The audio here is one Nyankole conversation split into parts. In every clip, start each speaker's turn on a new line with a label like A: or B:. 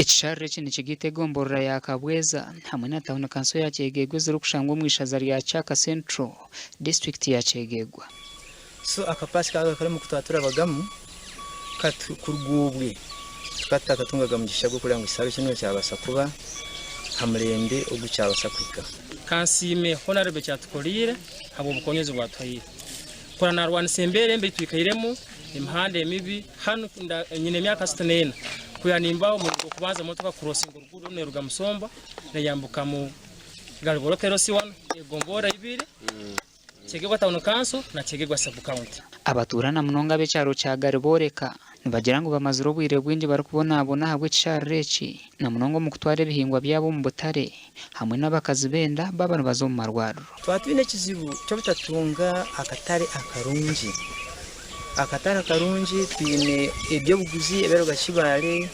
A: Ekisharara eki nikigaita egomborora ya Kabweza hamwe na tauni kanso ya Kyegegwa ezirikushangwa omu ishaza rya Kyaka Central, disiturikiti ya Kyegegwa.
B: So akapaasi kaaba karimu ku twaturabagamu kuruga obwe tukaba tutakatungaga mugisha gw'okureeba ngu ekisaaru kinu kyabaasa kuba aha murembe ogu kyabaasa kuhikaho.
C: Kansiime Honarable ekyatukoriire habw'obukonyezi obwatuhaire. Kurora narwanisa embeera embi ei twikairemu, emihanda emibi, hanu nyine emyaka asatu n'ena kwiha nimbaho omurundi gw'okubanza motoka kukurosinga oruguudo runu neruga Musomba neyambuka mu Galiboroko LC wanu egomborra ibiri. Kyegegwa Town Council na Kyegegwa Sub County.
A: Abatuura na munonga ab'ekyaro kya Garibooreka nibagira ngu bamazire obwire bwingi barikubonabona ahabw'ekisharara eki na munonga omu kutwara ebihingwa byabo omu butare hamwe n'abakazi b'enda baaba nibaza omu marwariro.
B: Twaba twine ekizibu ky'obutatunga akatare akarungi. Akatare akarungi twine eby'obuguzi ebiraruga Kibaale,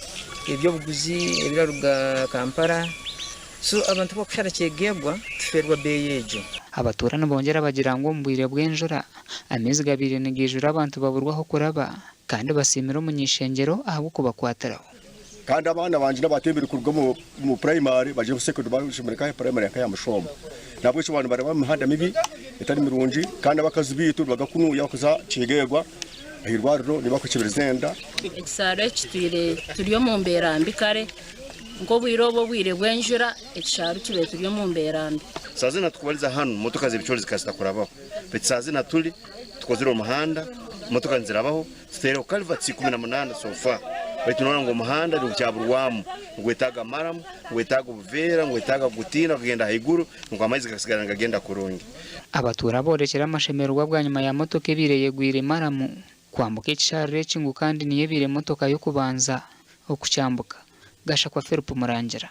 B: eby'obuguzi ebiraruga Kampala. So abantu abakushara Kyegegwa tufeerwa beeyi egyo.
A: Abatuura nibongyera bagira ngu omu bwire bw'enjura, amaizi gabaire nigaijura abantu baburwa ah'okuraba kandi basiimire omuny'ishengyero ahabw'okubakwatiraho.
D: Kandi abaana bangye n'abatembire kuruga omu purayimari bagyire omu sekondari bashomire nka purayimari nka ya Mushomba. Nahabwekyo baaba nibaraba omu mihanda mibi etari mirungi kandi abakazi baitu nibaruga kunuya kuza Kyegegwa ah'eirwariro nibakukyebeza enda.
E: Ekisaaru eki kitwire turi omu mbeera mbi kare. Nk'obwire obu obwire bw'enjura, ekishaaru kibaire kiri omu mbeera mbi.
F: Saaha zina tukubaliza hanu motoka z'ebicori zikaba zitakurabaho baitu saaha zina tuli tukozire omuhanda motoka nizirabaho tutaireho culverts 18 so far baitu norora ngu omuhanda nigukyaburwamu nigwetaaga maramu nigwetaaga obuveera nigwetaaga kugutiina kugenda haiguru nukwo amaizi gakasigara nigagenda kurungi.
A: Abatuura boorekire amashemererwa bwanyima ya motoka ebaire eyegwire maramu kwambuka ekisharara eki ngu kandi niyo ebaire motoka y'okubanza okukyambuka. Gashakwa Philip Murangira.